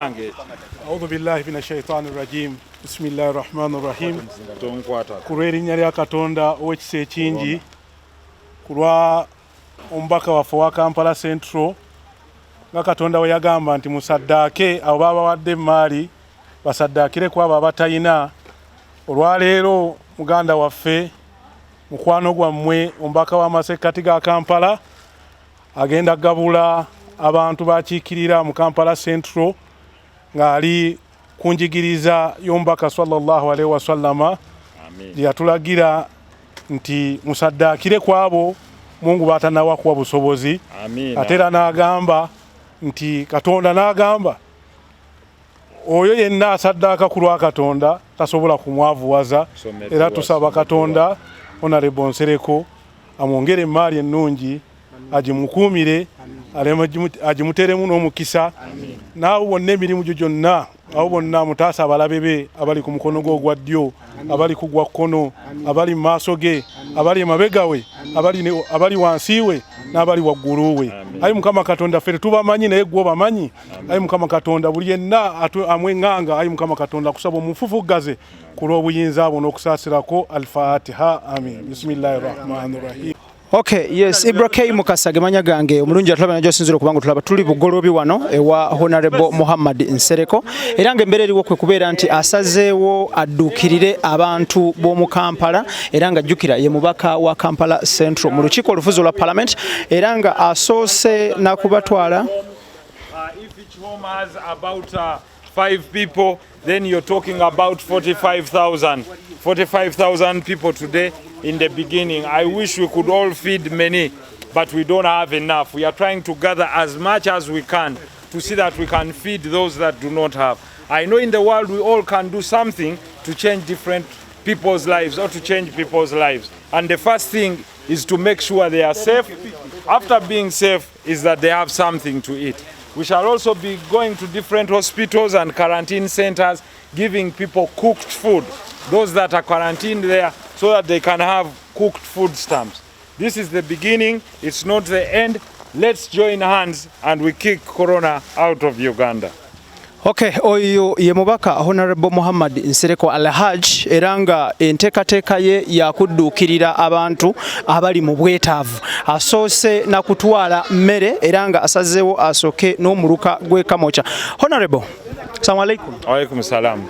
Audhu billahi mina shaitani rajim. Bismillahi rahmani rahim. Tonkwata. Ku lw'erinnya lya Katonda ow'ekisa ekingi, ku lwa omubaka waffe owa Kampala Central, nga Katonda we yagamba nti musaddaake abo babawadde emmaali basaddaakire ku abo abatayina. Olwaleero muganda waffe, mukwano gwammwe, omubaka w'amasekkati ga Kampala agenda gabula abantu bakiikirira mu Kampala Central ng'ali ku njigiriza y'omubaka sallallahu alaihi wasallama gye yatulagira nti musaddaakire ku abo Mungu batanawa kuwa busobozi. Ate era n'agamba nti Katonda n'agamba oyo yenna asaddaaka ku lwa Katonda tasobola kumwavuwaza. Era tusaba Katonda Honorable Nsereko amwongere emmaali ennungi, agimukuumire, agimuteremu n'omukisa, n'abo bonna emirimu gyo gyonna, abo bonna mutaasa abalabe be abali ku mukono gwe ogwa ddyo, abali ku gwa kkono, abali mu maaso ge, abali emabega we, abali wansi we n'abali waggulu we. Ayi Mukama Katonda, ffe tetubamanyi naye ggwe obamanyi. Ayi Mukama Katonda, buli yenna amweŋŋanga, ayi Mukama Katonda, akusaba omufufuggaze ku lw'obuyinza bwo n'okusaasirako. Alfatiha. Amin. Bismillahi rahmani rahim. Okay, yes, Ibra K Mukasa gemanya gange omulungi atulaba najo sinzira kubanga tulaba tuli Bugolobi wano ewa Honorable Muhammad Nsereko, era nga embeera eriwo kwe kubeera nti asazeewo adduukirire abantu b'omu Kampala, era nga jjukira ye mubaka wa Kampala Central mu lukiiko olufuzi olwa Parliament, era nga asoose nakubatwala If each home has about five people, then you're talking about 45,000. 45,000 people today in the beginning. I wish we could all feed many, but we don't have enough. We are trying to gather as much as we can to see that we can feed those that do not have. I know in the world we all can do something to change different people's lives or to change people's lives. And the first thing is to make sure they are safe. After being safe is that they have something to eat. We shall also be going to different hospitals and quarantine centers, giving people cooked food, those that are quarantined there, so that they can have cooked food stamps. This is the beginning, it's not the end. Let's join hands and we kick Corona out of Uganda. Okay, oyo ye mubaka Honorable Muhammad Nsereko Alhaj, era nga enteekateeka ye yakudduukirira abantu abali mu bwetaavu. Asoose na kutwala mmere era nga asazeewo asooke n'omuluka gw'e Kamwokya. Honorable, assalamu alaikum. Alaikum salam.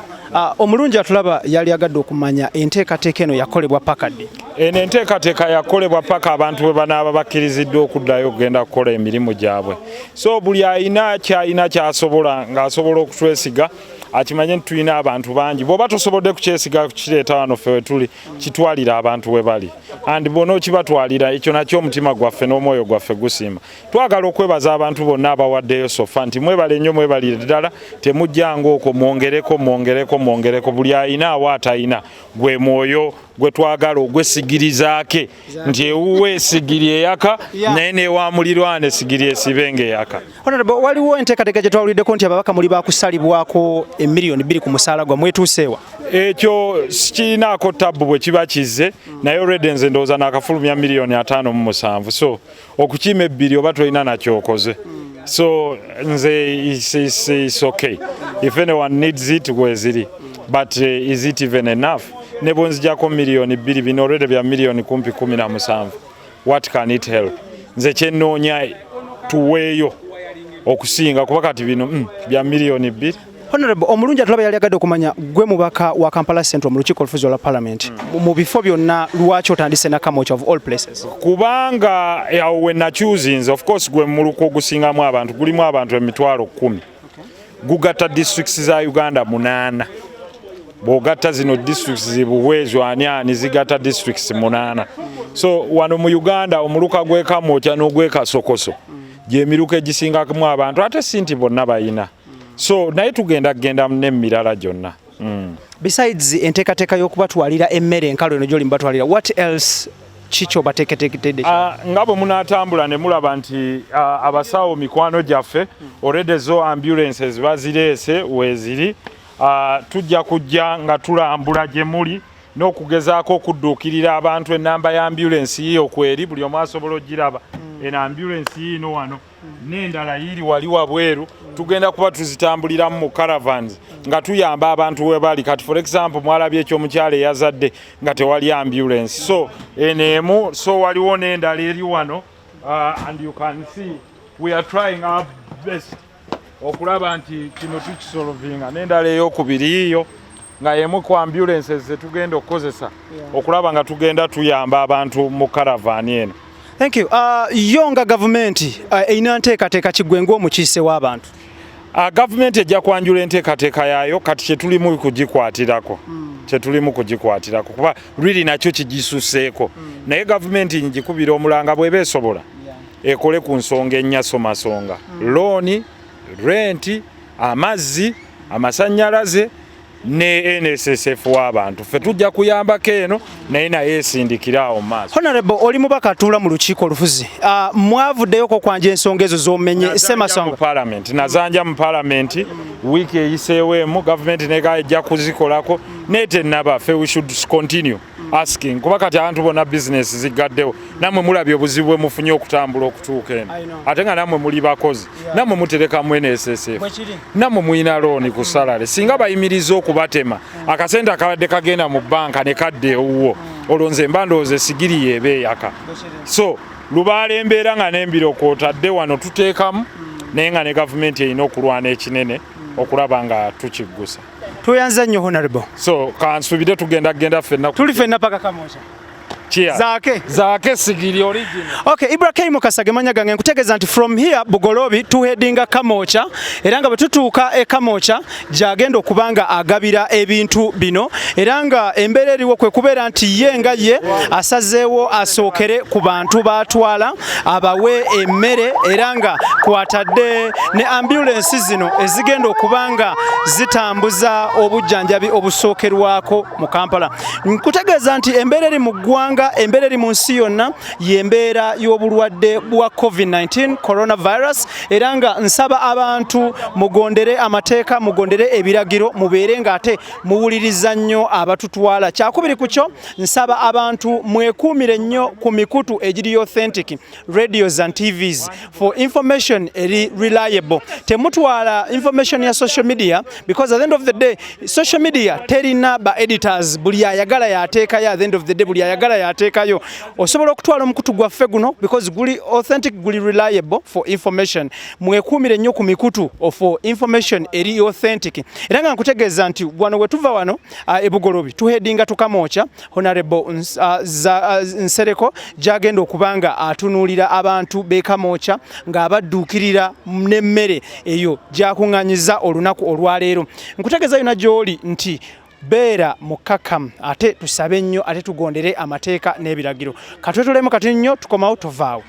Omulungi atulaba yali agadde okumanya enteekateeka eno yakolebwa paka ddi? Eno enteekateeka yakolebwa paka abantu bwe banaaba bakkiriziddwa okuddayo okugenda kukola emirimu gyabwe. So buli alina kyalina kyasobola ng'asobola okutwesiga akimanye nti tulina abantu bangi. Bw'oba tosobodde kukyesiga kukireeta wano ffe we tuli, kitwalira abantu we bali, and bw'ona okibatwalira ekyo nakyo omutima gwaffe n'omwoyo gwaffe gusiima. Twagala okwebaza abantu bonna abawaddeyo so far nti mwebale nnyo, mwebalire ddala, temujjanga okwo, mwongereko, mwongereko, mwongereko. Buli ayina awo atayina gwe mwoyo gwe twagala ogwesigirizaake nti ewuwe esigiri eyaka naye newamulirwana esigiri esibe ng'eyaka. Honorable, waliwo enteekateeka gye twawuliddeko nti ababaka muli bakusalibwako emiliyoni 2 ku musaala gwa mwetuuseewa. Ekyo sikirinaako tabbu bwe kiba kizze, naye already nze ndowooza nakafulumya miliyoni 57, so okukiima ebbiri oba tolina nakyokoze. So nze it's okay if anyone needs it, weziri, but is it even enough? Ne bwenzijako miliyoni 2, bino already bya miliyoni kumpi 17, what can it help? Nze kyenoonya tuweeyo okusinga, kuba kati bino bya miliyoni 2. Honorable, omulungi atulaba yali agadde okumanya gwe mubaka wa Kampala Central mu lukiiko olufuzi olwa Parliament. Mu bifo byonna lwaki otandise na Kamwokya of all places? Kubanga awo we nakyuzinze, of course gwe muluka ogusingamu abantu, gulimu abantu 100,000, gugatta districts za Uganda munaana. Bw'ogatta zino districts zibuhwezo ani ani, zigatta districts munaana. So wano mu Uganda omuluka gw'e Kamwokya n'ogw'e Kasokoso gyemiruka egisingamu abantu, ate si nti bonna bayina. So naye tugenda kugenda n'emirala gyonna. Besides enteekateeka y'okubatwalira emmere enkalu eno gy'oli mubatwalira, what else kiki obateeketeekedde? Nga bwe munaatambula ne mulaba nti abasawo mikwano gyaffe already zo ambulances bazireese weeziri. Tujja kujja nga tulambula gye muli n'okugezaako okudduukirira abantu. Ennamba ya ambulance yiyo kweri, buli omu asobola ogiraba. Eno ambulance yiino wano n'endala yiiri wali wabweru. Tugenda kuba tuzitambuliramu mu caravans nga tuyamba abantu we bali. Kati for example, mwalabye ekyomukyala eyazadde nga tewali ambulance. So eno emu, so waliwo n'endala eri wano, and you can see we are trying our best okulaba nti kino tukisolvinga. N'endala eyokubiri yiiyo nga emu ku ambulances zetugenda okukozesa okulaba nga tugenda tuyamba abantu mu caravan eno. Thank you. Yo nga gavumenti erina nteekateeka kigwe ng'omukiise w'abantu? Gavumenti ejja kwanjula enteekateeka yaayo. Kati kyetulimu kugikwatirako, kyetulimu kugikwatirako, kuba lwiri nakyo kigisuseeko. Naye gavumenti ngikubira omulanga, bw'eba esobola ekole ku nsonga ennya somasonga: looni, renti, amazzi, amasannyalaze ne NSSF w'abantu. Ffe tujja kuyambako eno, naye naye esindikira awo mu maaso. Honorable, oli mubaka atuula mu lukiiko olufuzi. Mwavuddeyo ko kwanja ensonga ezo z'omenye Ssemasonga? Parliament, nazanja mu parliament wiiki eyiseewo emu. Gavumenti nega ejja kuzikolako, naye tennaba. Ffe we should continue asking, kuba kati abantu bonna bizinesi ziggaddewo. Nammwe mulabye obuzibu bwe mufunye okutambula okutuuka eno, ate nga nammwe muli bakozi, nammwe muterekamu NSSF, nammwe mulina looni ku salary. Singa bayimiriza okubatema akasente akabadde kagenda mu banka ne kadda ewuwo, olwo nze mba ndowooza esigiri yeeba eyaka. So lubaala embeera nga n'embiro kwotadde wano tuteekamu, naye nga ne gavumenti erina okulwana ekinene okulaba nga tukiggusa. Tweyanza nnyo, honorable. So kansubire tugenda genda ffenna. Tuli ffenna paka Kamwokya. Cheers. Zaake. Zaake sigiri original. Okay, Ibrahim Mukasa manya gange. Nkutegeeza nti from here Bugolobi tuheadinga Kamwokya, era nga bwe tutuuka e Kamwokya gyagenda okuba nga agabira ebintu bino. Era nga embeera eriwo kwe kubeera nti ye nga ye asazeewo asookere ku bantu batwala abawe emmere, era nga kwatadde ne ambulensi zino ezigenda okuba nga zitambuza obujjanjabi obusookerwako mu Kampala. Nkutegeeza nti embeera eri mu ggwanga, embeera eri mu nsi yonna, y'embeera y'obulwadde bwa COVID-19 coronavirus, era nga nsaba abantu mugondere amateeka, mugondere ebiragiro, mubeere ng'ate muwuliriza nnyo abatutwala. Kyakubiri ku kyo, nsaba abantu mwekuumire nnyo ku mikutu egiri authentic, radios and TVs, for information eri reliable. Temutwala information ya social media, because at the end of the day social media terina ba editors. Buli ayagala yateekayo. At the end of the day buli ayagala yateekayo. Osobola okutwala omukutu gwaffe guno because guli authentic, guli reliable for information. Mwekuumire nnyo ku mikutu for information eri authentic. Era nga nkutegeeza nti wano we tuva wano ebugolobi tuheadinga to Kamwokya, Honorable Nsereko gyagenda okuba nga atunuulira abantu b'e Kamwokya ng'abadduukirira n'emmere eyo gyakuŋŋanyiza olunaku olwaleero. Nkutegeeza yona gy'oli nti beera mukkakkamu, ate tusabe nnyo, ate tugondere amateeka n'ebiragiro. Katwetolemu kati nnyo, tukomawo, tovaawo.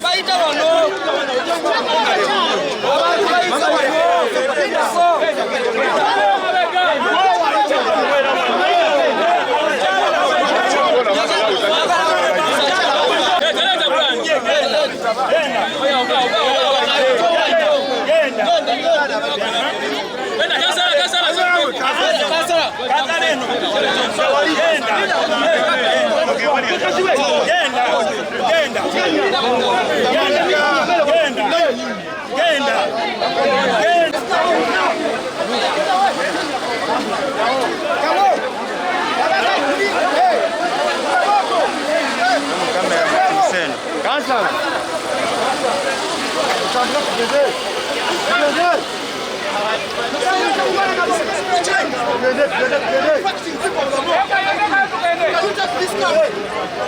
Bayita wano abantu, bayita wano.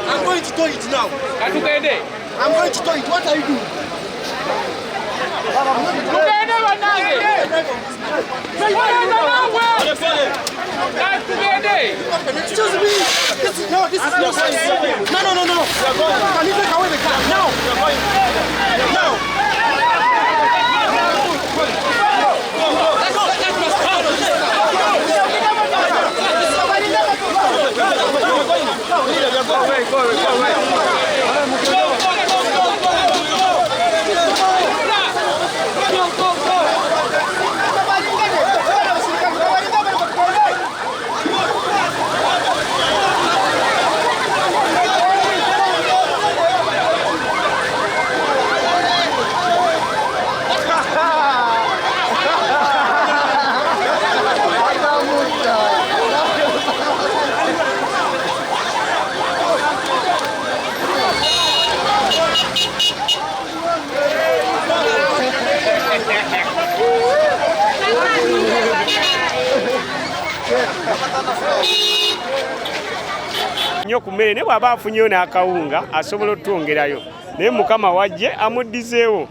I'm going to tow it now. I'm going to tow it. What are you doing? Tugende bannange. Tugende naawe. Tugende. Excuse me. This is no. This is nonsense. No, no, no, no. Can you take away the car now? Now. Nnyo ku mmere, naye bw'aba afunyeyo n'akawunga asobola otwongerayo, naye Mukama wajje amuddizeewo.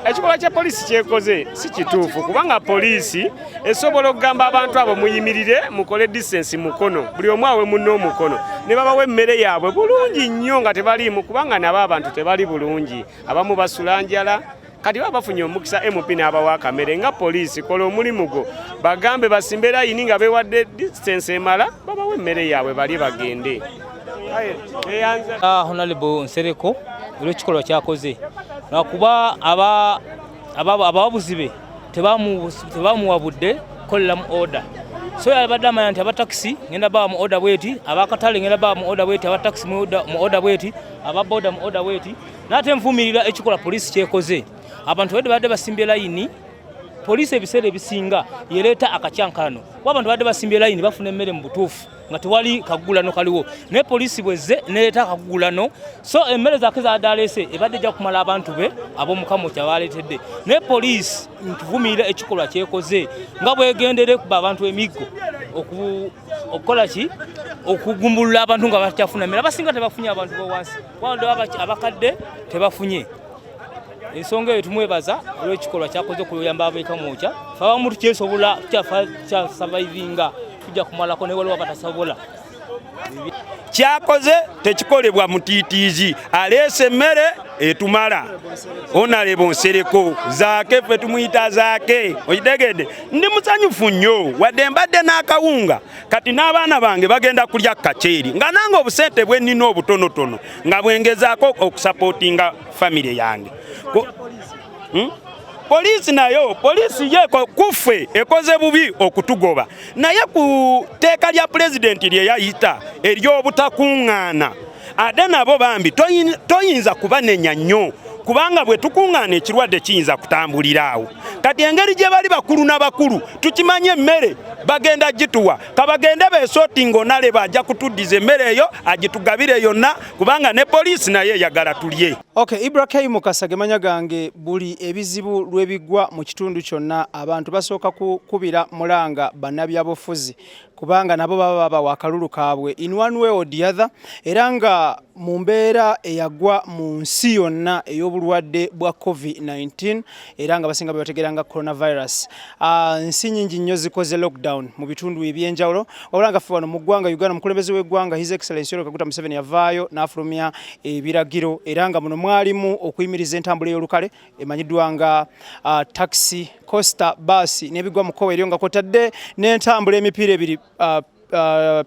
Ekikolwa kya poliisi kyekoze si kituufu, kubanga poliisi esobola okugamba abantu abo muyimirire mukole distance, mukono buli omu awe munne omukono, ne babawa emmere yaabwe bulungi nnyo nga tebaliimu, kubanga nabo abantu tebali bulungi, abamu basula njala. Kati baba bafunye omukisa MP n'abawa akamere, nga poliisi kola omulimu gwo, bagambe basimbe layini nga bewadde distance emala, babawe emmere yaabwe balye bagende. Honorable Nsereko olw'ekikolwa kyakoze, lwakuba abawabuzi be tebamuwabudde kukolera mu order. So yabadde amanya nti abatakisi ngenda bawa mu order bweti, abakatale ngenda bawa mu order bweti, abatakisi mu order bweti, ababoda mu order bweti. N'ate nvumirira ekikolwa poliisi kyekoze. Abantu badde basimbye layini. Poliisi ebiseera ebisinga yereeta akacyankalano, kuba abantu badde basimbye layini bafuna emmere mu butuufu nga tewali kagulano kaliwo, naye poliisi bwezze nereeta akagulano. So emmere zake zadde aleese ebadde ejja kumala abantu be ab'omukamo kyabaleetedde, naye poliisi ntuvumirira ekikolwa kyekoze nga bwegendere kuba abantu emiggo okukola ki, okugumbulula abantu nga bakyafuna mmere. Abasinga tebafunye, abantu bowansi abakadde tebafunye. Ensonga eyo tumwebaza olw'ekikolwa kyakoze okuyamba ab'ekamwokya. Fe abamu tukyesobola, tukyasavaivinga, tujja kumalako, naye waliwo abatasobola. Kyakoze tekikolebwa mutiitiizi, aleese emmere etumala. Honorable Nsereko Zaake, ffe tumuyita Zaake, okitegedde? Ndi musanyufu nnyo, wadde mbadde n'akawunga, kati n'abaana bange bagenda kulya kaceeri, nga nange obusente bwe nnina obutonotono nga bwengezaako okusapootinga famire yange. Poliisi nayo, poliisi ye kuffe ekoze bubi okutugoba, naye ku tteeka lya pulezidenti lye yayita ery'obutakuŋŋaana, ate nabo bambi toyinza kubanenya nnyo, kubanga bwe tukuŋŋaana ekirwadde kiyinza kutambulira awo. Kati engeri gye bali bakulu na bakulu, tukimanye emmere bagenda gituwa, kabagende beesootinga, onaleba ajja kutuddiza emmere eyo agitugabire yonna, kubanga ne poliisi naye eyagala tulye. Okay, Ibrahim Mukasa gemanya gange. Buli ebizibu lw'ebigwa mu kitundu kyonna, abantu basooka kukubira mulanga bannabyabufuzi, kubanga nabo baba babawa akalulu kaabwe in one way or the other. Era nga mu mbeera eyagwa mu nsi yonna ey'obulwadde bwa COVID-19, era nga basinga bebategeera nga coronavirus, nsi nyingi nnyo zikoze lockdown mu bitundu ebyenjawulo. Wabula nga ffe wano mu ggwanga Uganda, omukulembeze w'eggwanga His Excellency Yoweri Kaguta Museveni yavaayo n'afulumya ebiragiro, era nga muno mwalimu okuyimiriza entambula ey'olukale emanyiddwa nga taxi, coaster, bus n'ebigwa mu kkowa eryo, nga kwotadde n'entambula emipiira ebiri,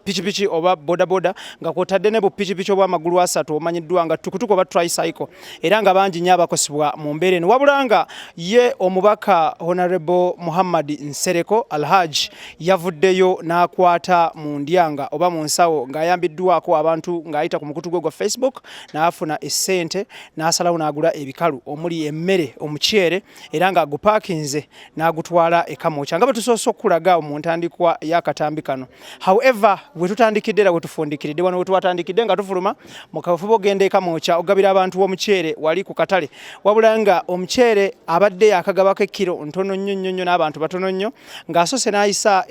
pikipiki oba bodaboda, nga kwotadde ne bupikipiki obw'amagulu asatu omanyiddwa nga tukutuku oba tricycle, era nga bangi nnyo abakosebwa mu mbeera eno. Wabula nga ye omubaka Honorable Muhammad Nsereko Alhaj yavuddeyo n'akwata mu ndyanga oba mu nsawo, ng'ayambiddwako abantu, ng'ayita ku mukutu gwe gwa Facebook, n'afuna essente n'asalawo n'agula ebikalu omuli emmere, omuceere, era ng'agupaakinze n'agutwala e Kamwokya, nga bwe tusoose okulaga mu ntandikwa y'akatambi kano. However, bwe tutandikidde era bwe tufundikiridde wano we twatandikidde nga tufuluma mu kafuba ogenda e Kamwokya ogabira abantu omuceere wali ku katale, wabula nga omuceere abadde yakagabako ekkiro ntono nnyo nnyo nnyo n'abantu batono nnyo, ng'asoose n'ayisa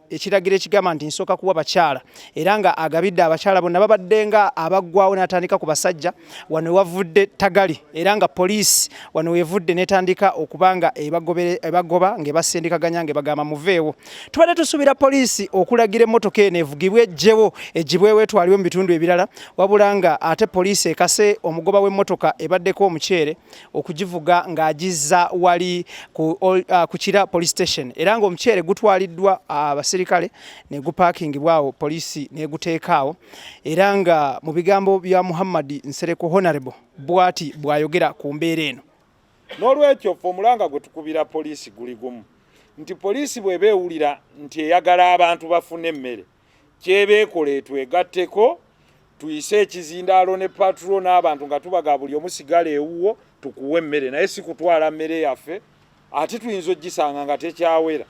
ekiragiro ekigamba nti nsooka kuwa bakyala, era nga agabidde abakyala bonna babadde nga abaggwawo, n'atandika ku basajja. Wano wavudde tagali, era nga poliisi wano wevudde netandika okuba nga ebagoba, ng'ebasindikaganya, ng'ebagamba muveewo. Tubadde tusuubira poliisi okulagira emmotoka eno evugibwe ejjewo, egibwewo, etwalibwe mu bitundu ebirala, wabula nga ate poliisi ekase omugoba w'emmotoka ebaddeko omuceere okugivuga ng'agizza wali ku Kira Police Station, era ng'omuceere gutwaliddwa abasirikale ne gupaakingibwawo, poliisi n'eguteekaawo. Era nga mu bigambo bya Muhammad Nsereko Honorable bw'ati bw'ayogera ku mbeera eno. N'olwekyo ffe omulanga gwe tukubira poliisi guli gumu, nti poliisi bw'eba ewulira nti eyagala abantu bafune emmere, kyebeekola etwegatteko, tuyise ekizindaalo ne patrol n'abantu, nga tubaga buli omu sigala ewuwo tukuwa emmere, naye si kutwala mmere yaffe, ate tuyinza ogisanga nga tekyawera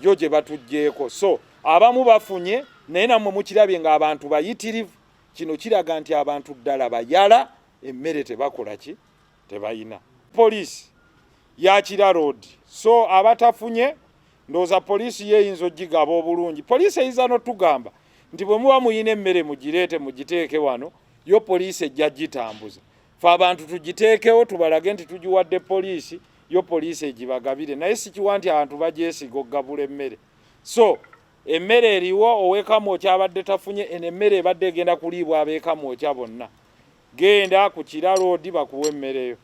yo gye batuggyeeko. So abamu bafunye, naye nammwe mukirabye ng'abantu bayitirivu. Kino kiraga nti abantu ddala bayala emmere, tebakola ki, tebayina. Poliisi yakira road, so abatafunye. Ndowooza poliisi ye eyinza ogigaba obulungi. Poliisi eyinza n'otugamba nti bwe muba muyina emmere mugireete mugiteeke wano, yo poliisi ejja gitambuza. Fe abantu tugiteekewo tubalage nti tugiwadde poliisi, yo poliisi egibagabire, naye sikiwa nti abantu bagyesiga okugabula emmere. So emmere eriwo, ow'eKamwokya abadde tafunye, eno emmere ebadde egenda kuliibwa ab'eKamwokya bonna. Genda ku Kira Road bakuwa emmere yo.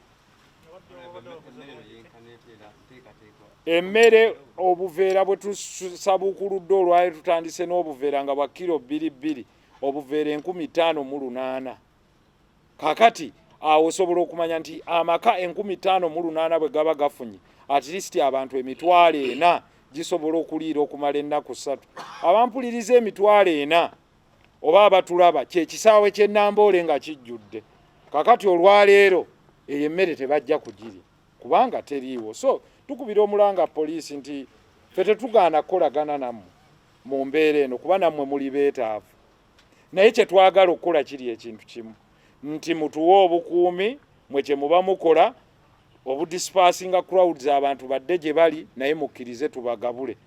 Emmere obuveera bwe tusabuukuludde olwaleero, tutandise n'obuveera nga bwa kiro bbiri bbiri, obuveera 5800. Kakati awo osobola okumanya nti amaka 5800 bwe gaba gafunye, at least abantu 40,000 gisobola okuliira okumala ennaku 3. Abampuliriza, 40,000 oba abatulaba, kyekisaawe ky'Enamboole nga kijjudde. Kakati olwaleero eyo emmere tebajja kugirya kubanga teriiwo. So tukubira omulanga poliisi nti ffe tetugaana kukolagana nammwe mu mbeera eno, kuba nammwe muli beetaavu, naye kye twagala okukola kiri ekintu kimu, nti mutuwe obukuumi mwe kye muba mukola obudispersinga crowds, abantu badde gye bali, naye mukkirize tubagabule,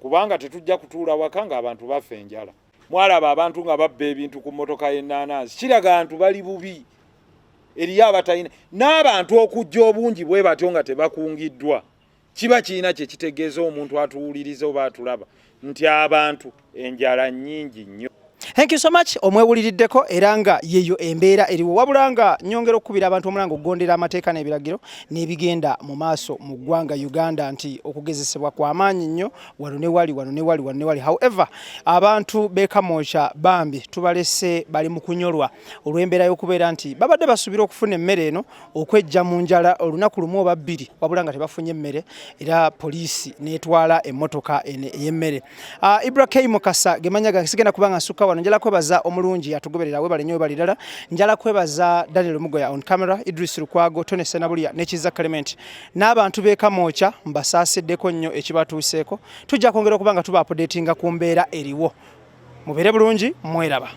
kubanga tetujja kutuula waka ng'abantu bafa enjala. Mwalaba abantu nga babba ebintu ku mmotoka y'ennaanansi, kiraga abantu bali bubi, eriyo abatalina. N'abantu okujja obungi bwe batyo nga tebakungiddwa kiba kirina kye kitegeeza omuntu atuwuliriza oba atulaba nti abantu enjala nnyingi nnyo. Thank you so much. Omwewuliriddeko era nga yeyo embeera eriwo, wabula nga nyongera okukubira abantu omulanga okugondera amateeka n'ebiragiro n'ebigenda mu maaso mu ggwanga Uganda, nti okugezesebwa kwa maanyi nnyo wano ne wali, wano ne wali, wano ne wali. However, abantu b'e Kamwokya bambi tubalese bali mu kunyolwa olw'embeera y'okubeera nti babadde basuubira okufuna emmere eno okwejja mu njala olunaku lumu oba bbiri, wabula nga tebafunye emmere, era poliisi n'etwala emmotoka eno ey'emmere. Ibra K Mukasa gemanya gange, sigenda kuba nga nsukka wano. Njala kwebaza omulungi atugoberera, webale nnyo, webale ddala. Njala kwebaza Daniel Mugoya on camera, Idris Lukwago, Tony Senabulya ne Kiza Clement n'abantu b'e Kamwokya, mbasaasiddeko nnyo ekibatuuseeko. Tujja kwongera okuba nga tuba updatinga ku mbeera eriwo. Mubeere bulungi, mweraba.